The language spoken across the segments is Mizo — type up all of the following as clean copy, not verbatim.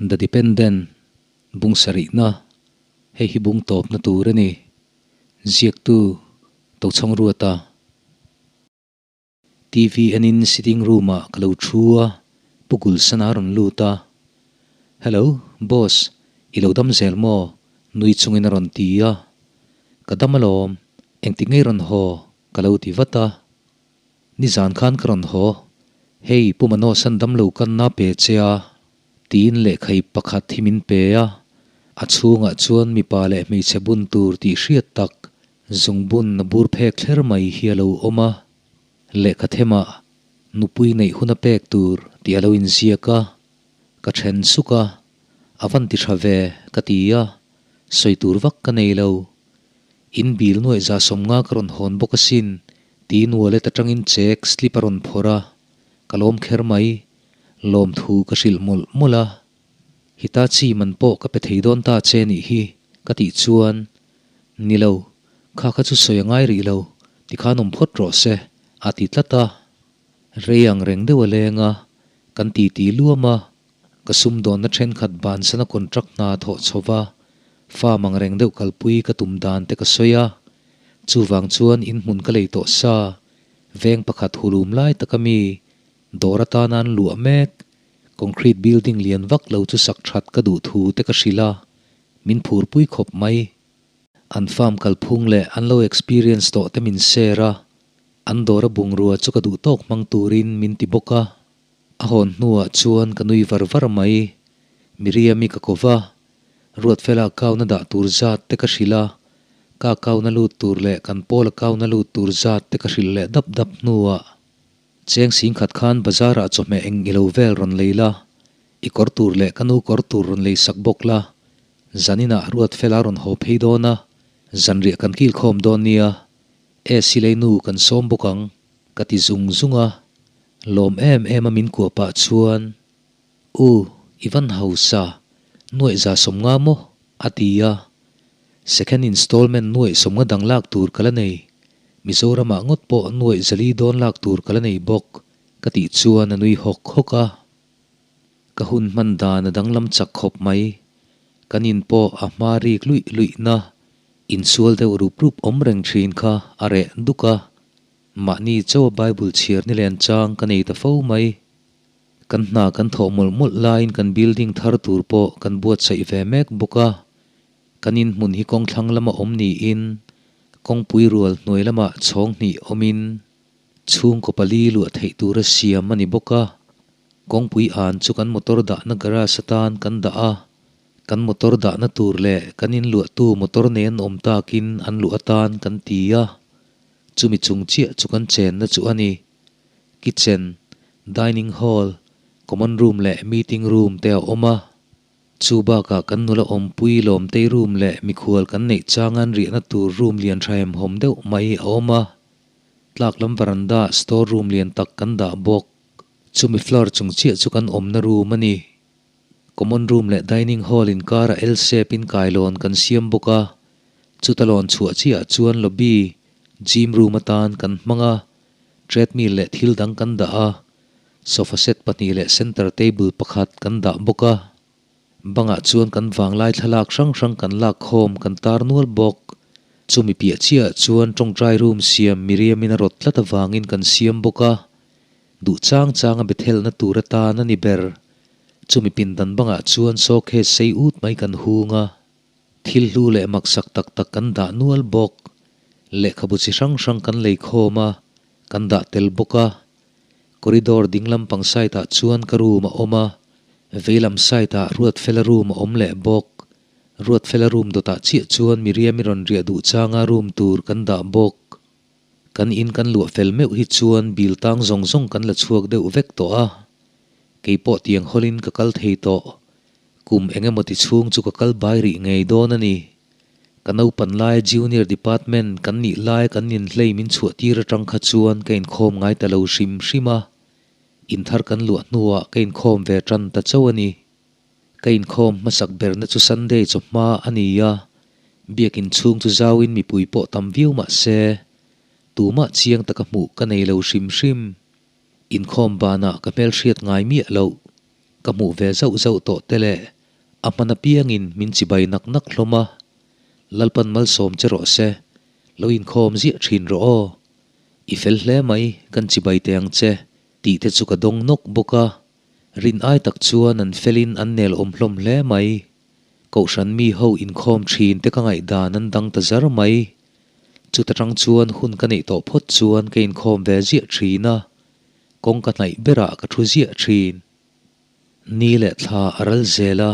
The Dependent, Bung sarihna, Hei hi bung tawpna tur a ni. Ziaktu, Tochhawng Ruata. TV enin sitting room ah ka lo thu a, Pu Gulsana a rawn lut a. Hello, boss, i lo dam zel maw? Nui chungin a rawn ti a. Ka dam alawm, engtik ngei rawn haw? Ka lo ti vat a. Nizan khan ka rawn haw. Hei, Pu Manosan damlo kanna pe che a, tiin lehkhaip pakhat hi min pe a. A chhungah chuan mipa leh hmeichhe bun tur tih hriat tak zungbun a bur phek thler mai hi a lo awm a. Lehkha themah nupui neih hun a pek tur tih a lo inziak a. Ka then suk a, a van ti tha ve ka ti a, sawi tur vak ka nei lo. In bil nuaih za 50 ka rawn hawn bawk asin, tiin wallet atangin check slip a rawn phawrh a, ka lawm kher mai. Lawmthu ka hrilh mawlh mawlh a, Hitachi man pawh ka pe thei dawn ta che nih hi ka tih chuan, Ni lo, kha kha chu sawi a ngai rih lo, tikhan awm phawt rawh se, a ti tlat a. Rei ang reng deuh a leng a, kan titi luam a, ka sumdawnna thenkhat bansana contract hna thawh chho va, farm ang reng deuh kalpui ka tum dan te ka sawi a, chuvang chuan in hmun ka lei tawh sa, veng pakhat hulum lai taka mi dawr atana an luah mek, concrete building lian vak lo chu sak that ka duh thu te ka hrilh a, min phurpui khawp mai. An farm kalphung leh an lo experience tawh te min share a, An dawra bungrua chu ka duh tawk hmang turin min ti bawk a, a hawn hnuah chuan ka nui var var mai. Miriam-i ka ko va, Ruatfela account-a dah tur zat te ka hrilh a, ka account-a lut tur leh kan pawl account-a lut tur zat te ka hrilh leh dap dap hnuah, Cheng singkhat khan bazar-ah chawhmeh eng ilo vel rawn lei la, i kawr tur leh ka nu kawr tur rawn lei sak bawk la, zaninah Ruatfela rawn haw phei dawn a, zanriah kan kilkhawm dawn nia. E silei nu kan sawm bawk ang ka ti zung zung a, lawm em em a min kuah pah chuan U i van hausa nuaih 150 maw? a ti a, second installment nuaih 50 dang lak tur ka la nei, Mizoramah ngawt pawh nuaih 400 dawn lak tur ka la nei bawk ka tih chuan a nui hawk hawk a, ka hun hman dan a danglam chak khawp mai, kan in pawh a hma rik luih luih na. Insual deuh rup rup awm reng thin kha a reh duk a, mahni chaw a Bible chhiar ni len chang ka nei ta fo mai. Kan hna kan thawh mawlh mawlh laiin kan building thar tur pawh kan buatsaih ve mek bawk a, kan inhmun hi kawngthlang lama awm niin kawngpui rual hnuai lamah chhawng hnih awmin chhungkaw pali luah theih tura siam a ni bawk a, kawngpui an chu kan motor dahna garage atan kan dah a. Kan motor dahna tur leh kan inluahtu motor nen awm takin an luh atan kan ti a, chumi chung chiah chu kan chenna chu a ni. Kitchen, dining hall, common room leh meeting room te a awm a. Chu bakah kan nula awmpui lawmtei room leh mikhual kan neih changan riahna tur room lian thaemhawm deuh mai a awm a. Tlak lam veranda store room lian tak kan dah bawk. Chumi floor chung chiah chu kan awmna room a ni. Common room leh dining hall inkarah L-shape in kailawn kan siam bawk a, chuta lawn chhuah chiah chuan lobby, gym room atan kan hmang a, treadmill leh thil dang kan dah a, sofa set pahnih leh center table pakhat kan dah bawk a. Bangah chuan kan vanglai thlalak hrang hrang kan lak khawm kan tar nual bawk. Chumi piah chiah chuan tawngtai room siam Miriam-in a rawt tlat avangin kan siam bawk a, duh chang changa bethelna tur atan a ni ber. Chumi pindan bangah chuan showcase sei ut mai kan hung a, thil hlu leh maksak tak tak kan dah nual bawk. Lehkhabu chi hrang hrang kan lei khawm a, kan dah tel bawk a. Corridor ding lampang side ah chuan ka room a awm a, veilam side ah Ruatfela room a awm leh bawk. Ruatfela room dawtah chiah chuan Miriam-i rawn riah duh changa room tur kan dah bawk. Kan in kan luah fel meuh hi chuan bil tang zawng zawng kan la chhuak deuh vek tawh a. Kei pawh tiang hawlin ka kal thei tawh. Kum eng emaw ti chhung chu ka kal bai rih ngei dawn a ni. Ka naupan laia Junior Department kan nih laia kan inhlei min chhuah tir atang kha chuan ka inkhawm ngai ta lo hrim hrim a. Inthar kan luah hnuah ka inkhawm ve tan ta chauh a ni. Ka inkhawm hmasak berna chu Sunday chawhma a ni a, biakin chhung chu zauin mipui pawh tam viau mah se, tumah chiang taka hmuh ka nei lo hrim hrim. Inkhawm banah ka hmelhriat ngai miah loh, ka hmuh ve zauh zauh tawh te leh. A hman apiangin min chibai nak nak hlawm a, Lalpan malsawm che rawh se, lo inkhawm ziah thin rawh aw. I fel hle mai, kan chibai teh ang che, tih te chu ka dawng nawk bawk a. Rin ai tak chuan an felin an nel awm hlawm hle mai. Kohhran mi ho inkhawm thin te ka ngaihdan an dang ta zar mai. Chuta tang chuan hun ka neih tawh phawt chuan ka inkhawm ve ziah thin a, kawng ka hnaih berah ka thu ziah thin. Ni leh thla a ral zel a,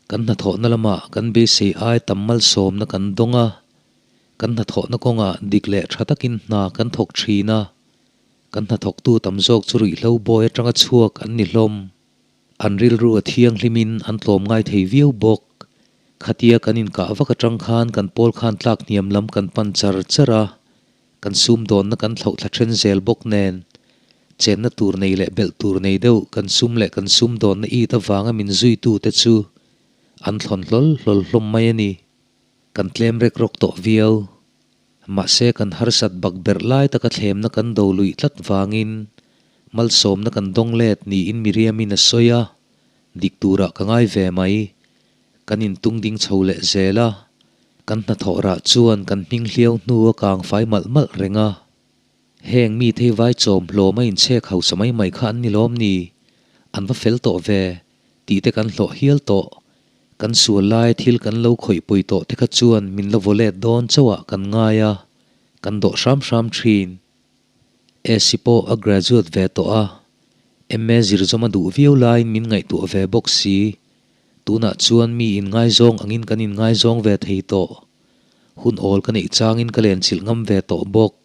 kan hnathawhna lamah kan beisei ai tam malsawmna kan dawng a, kan hnathawhna kawngah dik leh tha takin hna kan thawk thin a, kan hnathawktu tam zawk chu ruihhlo bawi atanga chhuak an ni hlawm. An rilru a thianghlimin an tlawm ngai thei viau bawk. Khatia kan inkah vak atang khan kan pawl khan tlak hniam lam kan pan char char a, kan sumdawnna kan thlauh thla then zel bawk nen, chenna tur nei leh belh tur nei deuh kan sum leh kan sumdawnna it avanga min zuitute chu an thlawn hlawl hlawl hlawm mai a ni. Kan tlem rek rawk tawh viau. Mahse kan harsat bak berh lai taka thlemna kan do luih tlat vangin malsawmna kan dawng let niin Miriamin a sawi a, dik turah ka ngai ve mai. Kan intung ding chho leh zel a, kan hnathawh rah chuan kan hming hliau hnu a kang fai malh malh reng a. Heng mi thei vai chawm hlawm a inchhek hausa mai mai kha an ni lawm ni? An va fel tawh ve, tih te kan hlawh hial tawh. Kan sual lai thil kan lo khawih pawi tawh te kha chuan min la vaw let dawn chauh ah kan ngai a, kan dawh hram hram thin. Esi pawh a graduate ve tawh a, MA zir zawm a duh viau laiin min ngaihtuah ve bawk si. Tunah chuan mi inngaizawng angin kan inngaizawng ve thei tawh. Hun awl ka neih changin ka lenchilh ngam ve tawh bawk.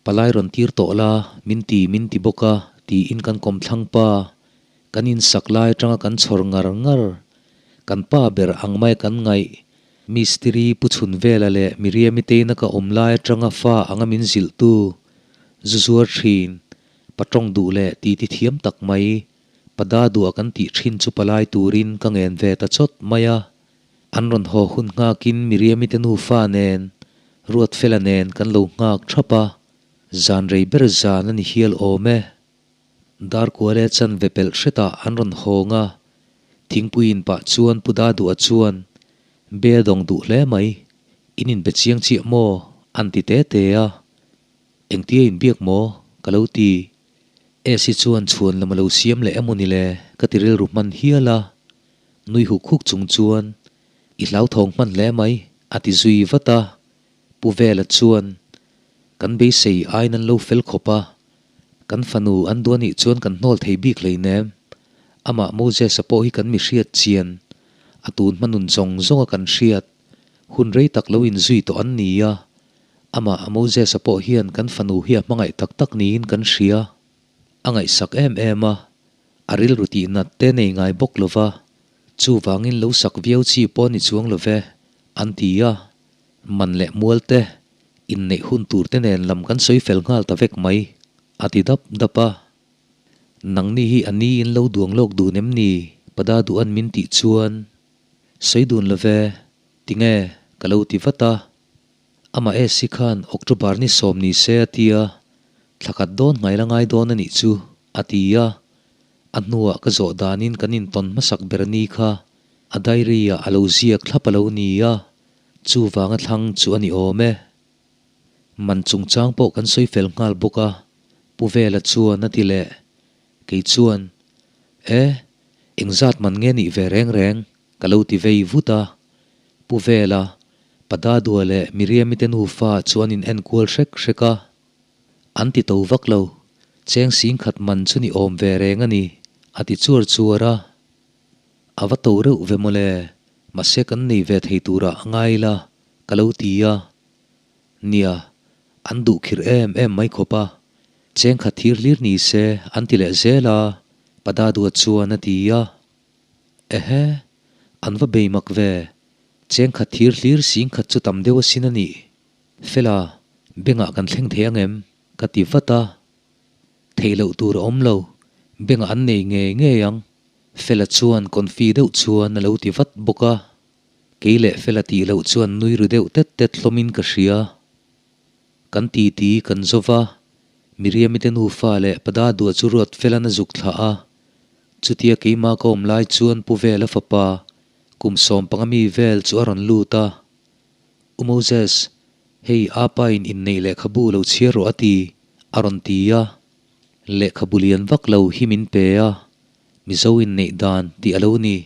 Palai rawn tir tawh la, min ti min ti bawk a, tiin kan kawmthlang pa, kan insak lai atanga kan chhawr ngar ngar. Kan pa ber ang mai kan ngaih, Mistiri Pu Chhunvela leh Miriami teina ka awm lai atanga fa anga min zilhtu, zu zuar thin, pa tawng duh leh titi thiam tak mai, pa da duah kan tih thin chu palai turin ka ngen ve ta chawt mai a. An rawn haw hun nghakin Miriami te nufa nen, Ruatfela nen kan lo nghak thap a, zan rei ber zan a ni hial awm e. Darkuale chanve pelh hretah an rawn hawng a, thingpuiin pah chuan Pu Daduha chuan, Be a dawng duh hle mai, in inbe chiang chiah maw? an ti te te a. Engtia inbiak maw? ka lo ti. Esi chuan chhuan lam a lo siam leh emaw ni le ka ti rilru hman hial a. Nui huk huk chung chuan, I hlauthawng hman hle mai, a ti zui vat a. Pu Vela chuan, Kan beisei aiin an lo fel khawp a, kan fanu an duh anih chuan kan hnawl thei bik hleinem. Amah Moses-a pawh hi kan mi hriat chian, a tun hma nun zawng zawnga kan hriat, hun rei tak lo inzui tawh an ni a. Amah Moses-a pawh hian kan fanu hi a hmangaih tak tak niin kan hria. A ngaihsak em em a, A rilru tih nat te nei ngai bawk lo va, chuvangin lo sak viau chi pawh ni chuang lo ve, an ti a. Man leh mual te, inneih hun tur te nen lam kan sawi fel nghal ta vek mai, a ti dap dap a. Nangni hi a ni in lo duang lawk dun em ni? Pada duhan min tih chuan, Sawi dun lo ve, tinge? ka lo ti vat a. Amah Esi khan October ni 10 ni se a ti a, thla khat dawn hnai la ngai dawn a nih chu, a ti a. A hnuah ka zawh danin kan intawn hmasak ber ni kha a diary-ah a lo ziak thlap a lo ni a, chuvanga thlang chu a ni awm e. Man chungchang pawh kan sawi fel nghal bawk a, Pu Vela chuan a ti leh. Kei chuan, E, engzat man nge nih ve reng reng? Ka lo ti vei vut a, Pu Vela, Pa Dadua leh Miriami te nufa chu an in enkual hrek hrek a. An ti to vak lo, cheng sing khat man chu ni awm ve reng a ni, a ti chuar chuar a. A va to reuh ve mawle, mahse kan nei ve thei turah a ngai ila, ka lo ti a. Nia, an duh khirh em em mai khawp a, cheng khat thir hlir ni se an ti leh zel a, Pa Dadua chuan a ti a. Ehe, an va bei mak ve. Cheng khat thir hlir sing khat chu tam deuh asin a nih. Fela, bengah kan thleng thei ang em? Ka ti vat a. Theih loh tur a awm lo, bengah an nei ngei ngei ang. Fela chuan confi deuh chuan a lo ti vat bawk a. Kei leh Fela tih loh chuan nui ru deuh tet tet hlawmin ka hria. Kan titi kan zo va, Miriami te nufa leh Pada duah chu ruat Fela'n a zuk thlah a. Chutia keimah ka awm lai chuan Pu Vela fapa. Kum 15 mi vel chu a rawn lut a, U Moses, hei apa in inneih lehkhabu lo chhiar rawh a ti, a rawn ti a. Lehkhabu lian vak lo hi min pe a, Mizo inneih dan tih a lo ni.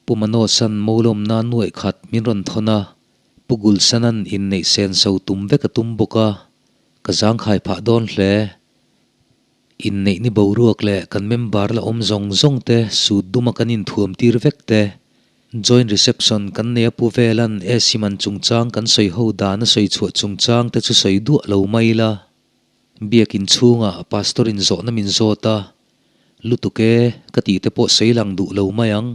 Pu Manosan Molawmna nuaih khat min rawn thawn a, Pu Gulsanan inneih senso tum vek a tum bawk a, ka zangkhai phah dawn hle. Inneih ni boruak leh kan member la awm zawng zawng te suit duma kan inthuam tir vek te, joint reception kan nei a pu velan AC man chungchang kan sawi ho dan a sawi chhuah chungchang te chu sawi duah lo mai la. Biakin chhungah pastor in zawhna min zawt a, lutuk e ka tih te pawh sawi lang duh lo mai ang.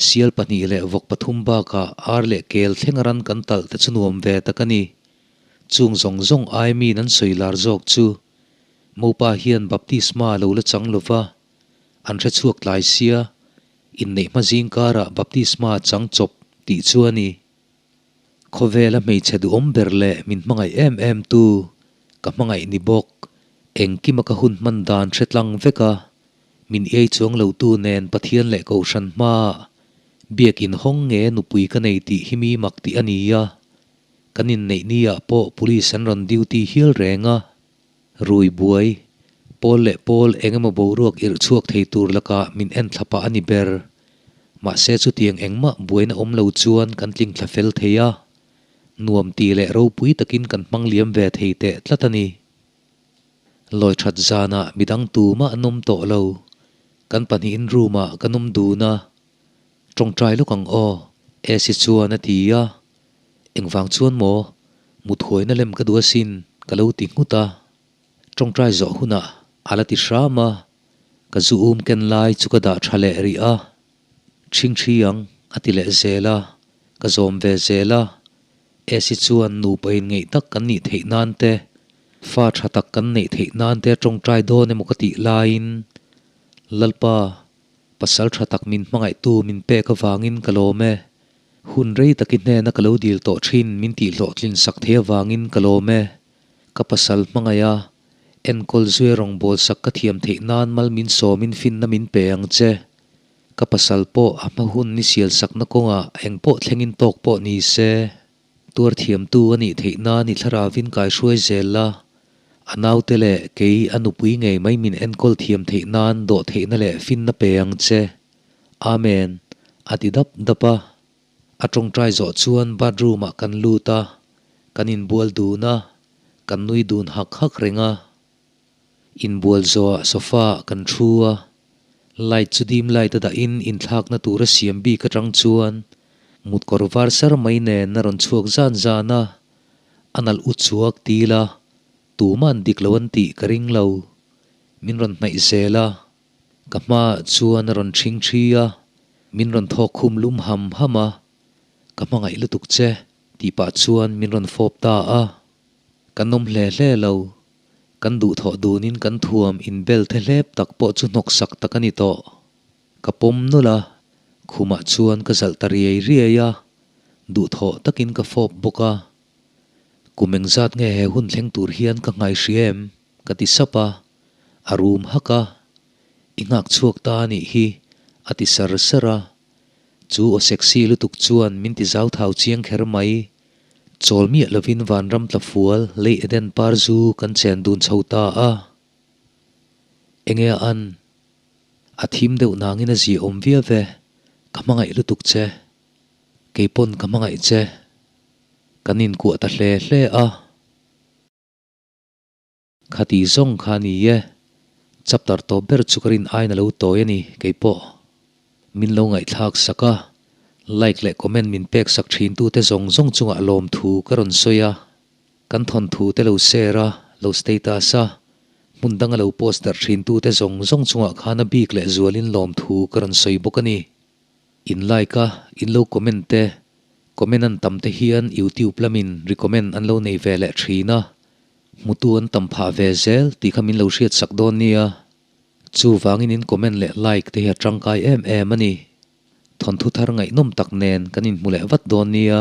Sial pahnih leh vawk pathum bakah ar leh kel thleng a ran kan talh te chu nuam ve tak a ni. Chung zawng zawng ai min an sawi lar zawk chu Mopa hian baptisma lo la chang lo va, an hre chhuak tlai sia, inneih hma zing karah baptisma chang chawp tih chu a ni. Khawvela hmeichhe duhawm ber leh min hmangaih em em tu, ka hmangaih ni bawk, engkima ka hun hman dan hre tlang vek a, min iai chuang lo tu nen Pathian leh Kohhran hmaah biak inhawng nge nupui ka nei tih hi mi mak tih a ni a, kan inneih ni ah pawh police an rawn duty hial reng a. Rui buai, pawl leh pawl eng emaw boruak irh chhuak thei tur lakah min en thla pah a ni ber. Mahse chutiang engmah buaina awm lo chuan kan tling thla fel thei a, nuam ti leh ropui takin kan hmang liam ve thei teh tlat a ni. Lawi that zanah midang tumah an awm tawh lo. Kan pahnihin room-ah kan awm dun a. Tawngtai lawk ang aw, Esi chuan a ti a. Engvang chuan maw? Muthuaina lem ka duh asin, ka lo ti nghut a. Tawngtai zawh hunah a la ti hram a, ka zu um ken lai chu ka dah tha leh rih a. Ṭhingṭhi ang, a ti leh zel a, ka zawm ve zel a. Esi chuan nupa inngeih tak kan nih theih nan te, fa tha tak kan neih theih nan te a tawngtai dawn emaw ka tih laiin, Lalpa, pasal tha tak min hmangaihtu min pek avangin ka lawm e. Hun rei taki hnena ka lo dil tawh thin min tih hlawhtlin sak thei avangin ka lawm e. Ka pasal hmangaih a, enkawl zui a rawngbâwl sak ka thiam theih nan mal min sawmin finna min pe ang che. Ka pasal pawh a hma hun ni sial sakna kawngah eng pawh thlengin tawk pawh ni se. Tuar thiamtu a nih theih nan i thlaravin kaihruai zel la, a naute leh kei a nupui ngei mai min enkawl thiam theih nan dawhtheihna leh finna pe ang che. Amen, a ti dap dap a. A tawngtai zawh chuan bathroom ah kan lut a, kan inbual dun a, kan nui dun hak hak reng a. Inbual zawhah sofa ah kan thu a, light chu dim light a dahin inthlakna tur a siam bik atang chuan mutkawr var sar mai nen a rawn chhuak zan zan a, a nalh u chuak til a, tuman dik lo an tih ka ring lo. Min rawn hnaih zel a. Ka hmaah chuan a rawn ṭhing ṭhi a, min rawn thawk khum lum ham ham a, Ka hmangaih lutuk che, tih pah chuan min rawn fawp ta a. Kan awm hle hle lo, kan duhthawh dunin kan thuam inbel the hlep tak pawh chu hnawksak tak a ni tawh. Ka pawm nulh a, khumah chuan ka zalh ta riai riai a, duhthawh takin ka fawp bawk a. Kum engzat nge he hun thleng tur hian ka nghai hria em? ka ti sap a. A rum hak a, I nghak chhuak ta a nih hi, a ti sar sar a. Chu aw sexy lutuk chuan min ti zau thau chiang kher mai. Chawl miah lovin vanram tla fual lei Eden par zu kan chen dun chho ta a. Enge a an? A thim deuh nangin a ziaawm viau ve, ka hmangaih lutuk che. Keipawn ka hmangaih che. Kan inkuah ta hle hle a. Khati zawng kha a ni e. Chapter tawp ber chu ka rin aiin a lo tawi a ni kei pawh. Min lo ngaihthlak sak a, like leh comment min pek sak thin tute zawng zawng chungah lawmthu ka rawn sawi a. Kan thawnthu te lo share a, lo status a, hmun danga lo post darh thin tute zawng zawng chungah khan a bik leh zualin lawmthu ka rawn sawi bawk a ni. In like a, in lo comment te, comment an tam te hian youtube lamin recommend an lo nei ve leh thin a. Hmutu an tam phah ve zel tih kha min lo hriat sak dawn nia. Chuvangin in comment leh like te hi a tangkai em em a ni. Thawnthu thar ngaihnawm tak nen kan inhmu leh vat dawn nia.